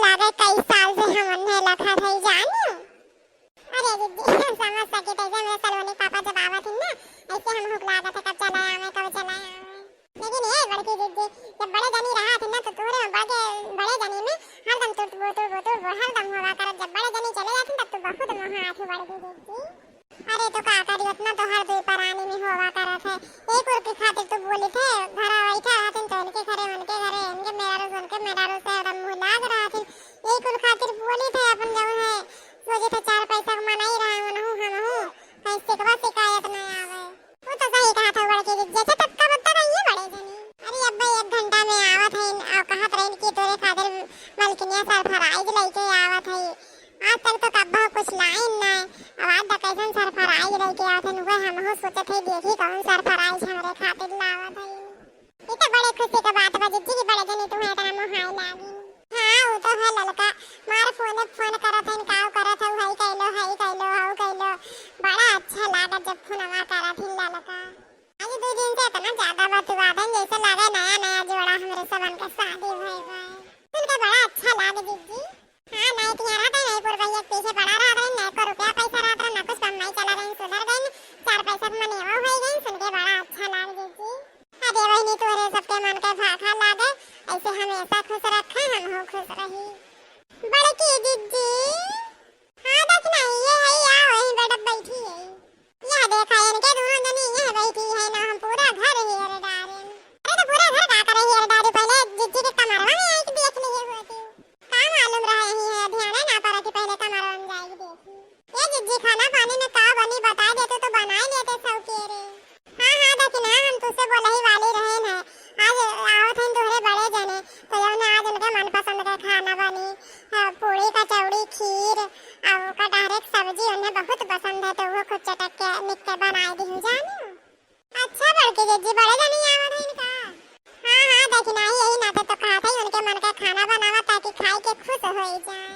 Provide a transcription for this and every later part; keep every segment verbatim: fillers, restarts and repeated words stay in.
लागे कई साल से हम उन्हें लखत है जानी। अरे जिज्जी, समझ सकी थे, जब मेरे सलोनी पापा जब आवत हिन ना, ऐसे हम हुक लागत है, कब चला आवे, कब चला आवे। लेकिन ए बड़की जिज्जी, जब बड़े जनी रहत हिन ना, तो तोहरे में बड़े, बड़े जनी में हरदम तुरतुर बुतुर बुतुर हरदम होवा करत। जब बड़े जनी चले जात हिन, तब तू बहुत मोहात ही बड़की जिज्जी। अरे तो का करी, उतना तो हर दुई परानी में होवा करत है। एक और के खातिर तो बोली थे, घरा बैठा रहत हिन तो इनके घरे, उनके घरे, इनके मेहरारू से, उनके मेहरारू से हरदम मुँह लाग रहत हिन। एक और खातिर बोली थे, अपन जौन है, सोचे थे चार पैसा के मनई रहे, उनहू हमहू, कहीं शिकवा शिकायत न आवे। वो तो सही कहा था बड़की जिज्जी, अच्छा तब का बता रही है बड़े जनी? अरे अब्बा एक घंटा में आवत है, और कहत रही कि तोरे खातिर मलकिनिया surprise लेके आवत है। आज तक तो कब्बा कुछ लाइन ना, अब आज तक कैसन surprise लेके आवत है, वह हमहू सोचत है, देखी कौन surprise हमरे खातिर लावत है। ई तो बड़े खुशी के बात बा जिज्जी कि बड़े जनी तुम्हें इतना मोहाए लागी। हाँ, वो तो है ललका, मार फोन फोन करत है, काव करत है, हई कैलो, हई कैलो, हऊ कैलो, बड़ा अच्छा लागत जब फोनवा करत है ललका। आज दो दिन से इतना ज्यादा बतुआत है, जैसे लागे नया नया जोड़ा हमरे सबन के शादी भई बा। सुन के बड़ा अच्छा लागे जिज्जी। हाँ, नहीं तियारा तो नहीं पुरवैया के पीछे पड़ा रहत रही, नहीं को रुपया पैसा रहत रहा, ना कुछ कमाई चला रही, सुधर गई, चार पैसा के मनेवा हो गई, सुन के बड़ा अच्छा लाग जिज्जी। अरे बहिनी, तोरे सबके मन के भाखा लागे, ऐसे हमेशा खुश रखे, हम हो खुश रही। बड़की जिज्जी। हाँ, देख नहीं, ये है, आओ, यहीं बैठ बैठी है। यह देखा, इनके दोनों जनी यह बैठी है ना, हम पूरा घर हेर डारेन। अरे तो पूरा घर का करे हेर डारू, पहले जिज्जी के कमरवा में आके देख लिए होती। का मालूम रहा यही है, ध्यान ना पड़ा कि पहले कमरवा में जाके देखी। ये जिज्जी, खाना पानी में का बनी बताई देते तो बनाई लेते सब के रे। हाँ, हाँ, दखिना, हम तुझसे बोलही वाली रहेन है। आज आवत हन तोहरे बड़े जने, तो जौन है आज उनके मनपसंद के खाना बनी, हाँ, पूड़ी, कचौड़ी, खीर, और कटहरे के सब्जी उन्हें बहुत पसंद है, तो वो खुद चटक के निक के बनाए दिहु जानी। अच्छा बड़की जिज्जी, बड़े जने आवत हन का? हाँ, हाँ, दखिना, यही नाते तो कहत है, उनके मन के खाना बनावा ताकि खाई के खुश हो जाए।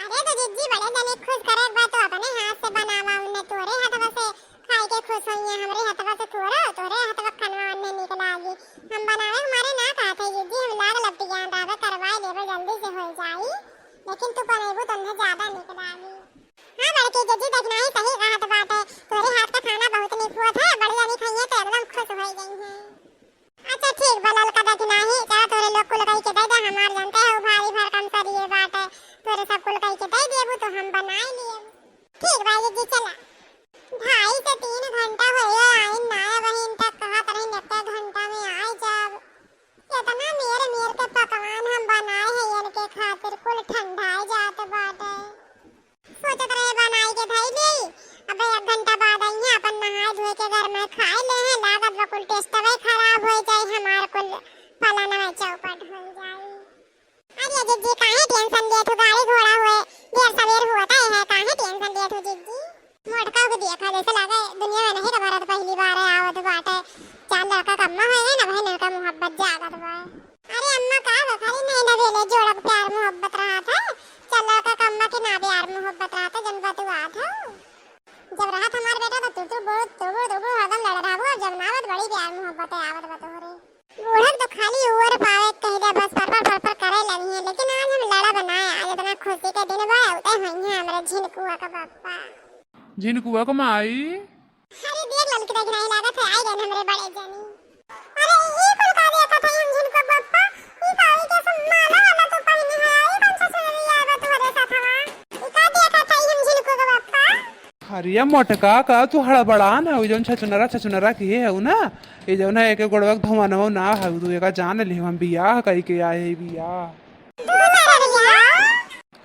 अरे तो जिज्जी, बड़े जने खुश करे के बा तो अपने हाथ से बनावा, उन्हें तोरे हथवा से खाई के खुश होइए, हमरे हथवा से थोड़ा, तोरे हथवा के खानवा उन्हें निक लागी। हम बनावे हमारे ना कहत है जिज्जी, हम लाग लपटियान रहबे, करवाए लेबे, जल्दी से हो जाई, लेकिन तू बनेबू तो उन्हें ज्यादा निक लागी। हाँ बड़की जिज्जी, देखना ही सही कहत बाटे, तोरे हाथ का खाना बहुत निक हुआ था, बड़े जने खाइए तो एकदम खुश हो गई हैं। अच्छा ठीक बा ललका, दखिना ही, चला तोरे लोग कुल कही के दे दे, हमार जानते हो भारी भरकम सरिये बाटे, तोरे सब कुल कही के दे देबू तो हम बनाए लिए। ठीक बा जिज्जी, चला। ढाई से तीन घंटा होइए आइन ना है, वहीं तक कहत रही एक घंटा में आए जाब। इतना मेर मेर के पकवान हम बनाए हैं इनके खातिर, कुल ठंडाए जात बाटे। सोचत रहे बनाई के धई लेई, अबे एक घंटा बाद अइहें, अपन नहाए धोए के घर में खाए ले हैं, लागत बा कुल टेस्टवे खराब हो जाए, हमार कुल पलनवे चौपट हो जाए। अरे जिज्जी, काहे टेंशन लेत हो, गाड़ी घोड़ा हुए, देर सवेर होता है, काहे टेंशन लेत हो जिज्जी? मोटका के देखा जैसे लागे दुनिया में नहीं का भरत पहली बार है आवत बाटे, चार लड़का कम्मा हो गए ना, वही लड़का मोहब्बत जागत बा। अरे अम्मा, का बा? खाली नहीं ना भेले जोड़क प्यार मोहब्बत रहत है। चला का कम्मा के ना प्यार मोहब्बत रहत है, जन बतुआत हो। जब रहत हमार बेटा तो तू, तू बहुत, तू बहुत, तू बहुत हरदम लड़ रहा, अब जब ना आवत बड़ी प्यार मोहब्बत है, आवत बा तोहरे। बूढ़क तो खाली उअर पावे के कहले बस पर, पर, पर, पर करे लगी है, लेकिन आज हम लड़ा बनाए, आज इतना खुशी के दिन बा, उते होई है हमरे झिनकुआ का पप्पा। झिनकुआ का माई? अरे देख ललकी दाई, नहीं लागत है, आई गए हमरे बड़े जनी। अरे ई कुल का देखत है हम झिनको पप्पा? ई का, ई कैसे माला वाला तो पहने है, ई कौन सा चुनरी आवा तोहरे साथवा? ई का देखत है हम झिनको के पप्पा? अरे मोटका, का तू हड़बड़ान है, जौन छछुनरा, छछुनरा किहे है ना, ये जौन है एक गोड़वा के धुआं ना है, तू एका जान ले हम बियाह कई के आए है बियाह। दूसरा बियाह?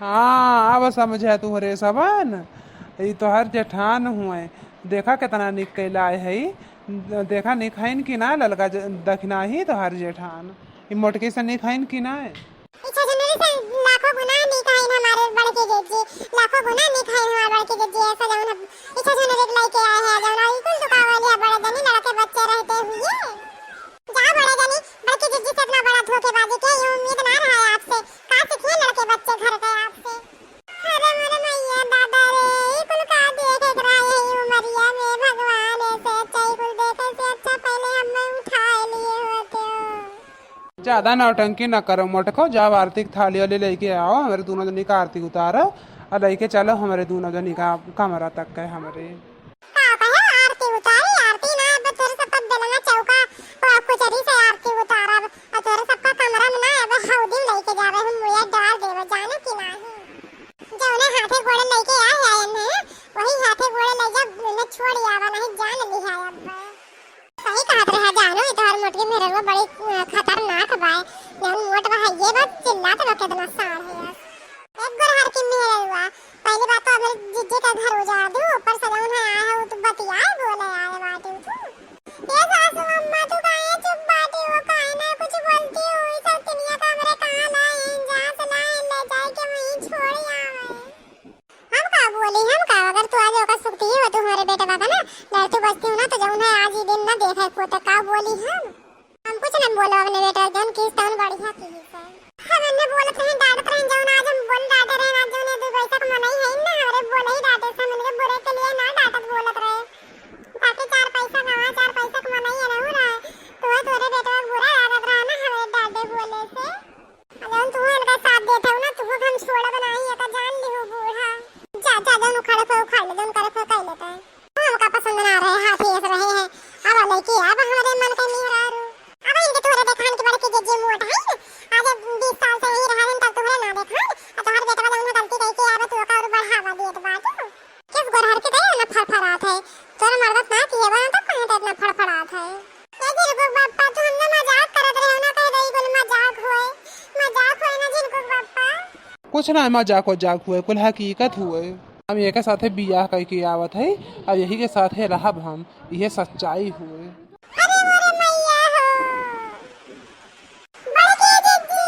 हाँ, अब समझा तुहरे सबन। ई तोहर जेठान हुए। देखा केतना निक कैला है। देखा निक हइन कि ना ललका ज-, दखिना ही तोहर जेठान। ई मोटकी से निक हइन कि ना? ई छछुनरी से लाखों गुना निक हइन हमारे बड़की जिज्जी। लाखों गुना निक हइन हमारे बड़की जिज्जी। ऐसा जौन हम ई छछुनरी के लेके आए हैं, जौन ई कुल दुकावल है बड़े जनी लड़के बच्चे रहते हुए। जा बड़े जनी, बड़की जिज्जी से इतना बड़ा धोखेबाजी के ये उम्मीद ना रहा है आपसे। का सीखे लड़के बच्चे घर के आपसे? अरे मोरे मैया दादा रे, ई कुल का देखे के रहा है ई उमरिया में भगवान, ऐसे अच्छा ई कुल देखे से अच्छा पहले हमें उठा लिए होते हो। ज्यादा नौटंकी न करो मोटको, जाओ आरती की थाली वाली लइके आओ, हमरे दुनो जनी का आरती उतारो और लइके चलो हमरे दुनो जनी का कमरा तक के हमरे। का कहे आरती उतारी, आरती ना, अब तोरे सबका बेलना चौका और कुचरी से आरती उतारब, और तोरे सबका कमरा में ना, अब हौदी में लइके जाबे, हम मुया डार देबे, जाने की नाही। जौने हाथे गोड़े लइके आ है, वही हाथे गोड़े लइ जा, न छोड़ आवा, नहीं जान लिहा अब। सही कहत रहा जानू, ई तोहर मोटकी मेहररुआ बड़ी, अ, खतरनाक बा। जौन मोट बा, ये बात चिल्लात बा, केतना साढ़ है यार। एक गोरहर की मेहररुआ, पहली बात तो हमरे जिज्जे का घर उजाड़ दू, ऊपर से जौन है आया है, वो तो बतियाए बोले आए बाटे तू। ये सासू अम्मा, तू काहे चुप बाटी हो, काहे ना कुछ बोलती हो, ई सब तिनिया का हमरे कहाँ लाए, जहाँ से लाए, ले जाए के वहीं छोड़ आवे। हम का बोली, हम का, अगर तू आज ओकर सुखती ही हो, तू हमारे बेटवा का ना लड़तू बजती हो ना, तो जौन है आज ही दिन ना देखे को, तो का बोली हम? हम कुछ ना बोलो अपने बेटा, जौन की तौन बढ़िया की से। हम इन्हें बोलत रहे, डांटत रहे, जौन आज हम बोल डांटे रहे, आज जौन ये दू पैसा का मनई है ना, हमरे बोले ही डांटे से, हम इनके बुरे के लिए ना डांटत बोलत रहे। बाकी चार पैसा का, हाँ, चार पैसा का मनई है रहू रहे, तो है तोरे बेटवा का बुरा लागत रहा ना, हमें डांटे बोले से। जौन तू इनका साथ देत हऊ ना, तू हम छोड़ब नाही, एका जान लिहू बूढ़ा। जा, जा, जौन उखाड़े को उखाड़ ले, जौन करे को कर लेता है। हमका पसंद ना रहे, हाथी ऐसे रहे हैं। अब लइके अब हमरे मन के मेहरारू। अब इनके तोरे देखान के बड़की जिज्जी मोट है ना। आज बीस साल से यही रहा, तब तोहरे ना देखान। आ तोहर बेटवा जौन गलती कही के अब तू ओका और बढ़ावा देत बाटू। किस गोरहर के तय ना फरफरात है? तोरे मर्दत ना किए बा, तब काहे ते इतना फड़फड़ात है? ए झिनकुक बप्पा, तू हमसे मजाक करत रहे हो ना, कह रही कुल मजाक होए, मजाक होए ना झिनकुक बप्पा। कुछ ना, मजाक वजाक हुए, कुल हकीकत हुए। हम एके साथे बियाह कइके आवत है, अब यही के साथे रहब हम, इहे सच्चाई हुए। अरे मोरे मैया हो, बड़की जिज्जी।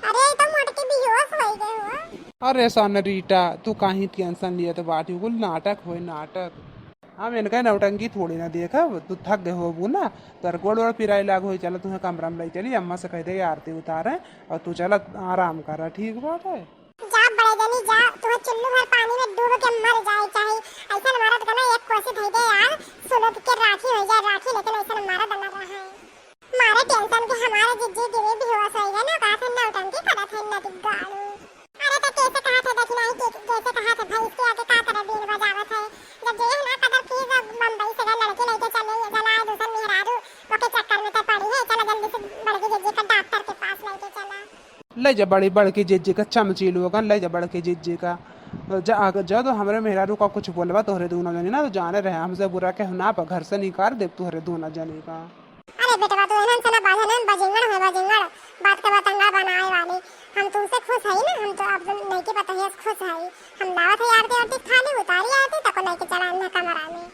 अरे, ई तो मोटकी बेहोश होइ गए हो। अरे सनरीटा, तू काहे tension लियत बाटी? कुल नाटक होए, नाटक। हम इनका नौटंकी थोड़ी ना देखब, तू थक गए होबू ना, तोर गोड़ वोड़ पिराए लाग होई। चला तुहे कमरा में लइ चली, अम्मा से कह दे आरती उतारे और तू चला आराम करा, ठीक बाटे? जा बड़े जनी जा, तुहे चुल्लू भर पानी में डूब के मर जाए चाहे, ऐसन मरद के ना एक कोसी धइ दे यार, सुलग के राखी होइ जाए राखी, लेकिन ऐसन मरद ना रहे। मारे tension के हमारे जिज्जी गिरी बेहोश होइ गए ना, का फिर नौटंकी करत है नदी गाड़ू। अरे तो कैसे कहा थे दखिनाही के, कैसे कहा थे भैंस के आगे का तरह बीन बजावत है। जब जे ना कदर की जब बम्बई से गए लड़की लेके चले, ये जलाए दूसर मेहरारू, ओके चक्कर में तो पड़ी है। चला जल्दी से बड़की जिज्जी का डॉक्टर के पास लेके चला। ले जा बड़ी, बड़की जिज्जी का चमची लोगन, ले जा बड़की जिज्जी का। जा, जा तो हमरे मेहरारू का कुछ बोलबा तोहरे दोनों जनी ना, तो जाने रहे हमसे बुरा के ना, पर घर से निकाल देब तोहरे दोनों जनी का। अरे बेटवा, तू इन्हन से ना बाझे ना, बजिंगड़ है, बजिंगड़। बात के बतंगड़ बनाए वाली। हम तुमसे खुश हई ना, हम तो अब नइकी पतोहिया से खुश हई। हम लावत हई आरती वारती, थाली उतारी आरती, तको लइके चला इन्हें कमरा में।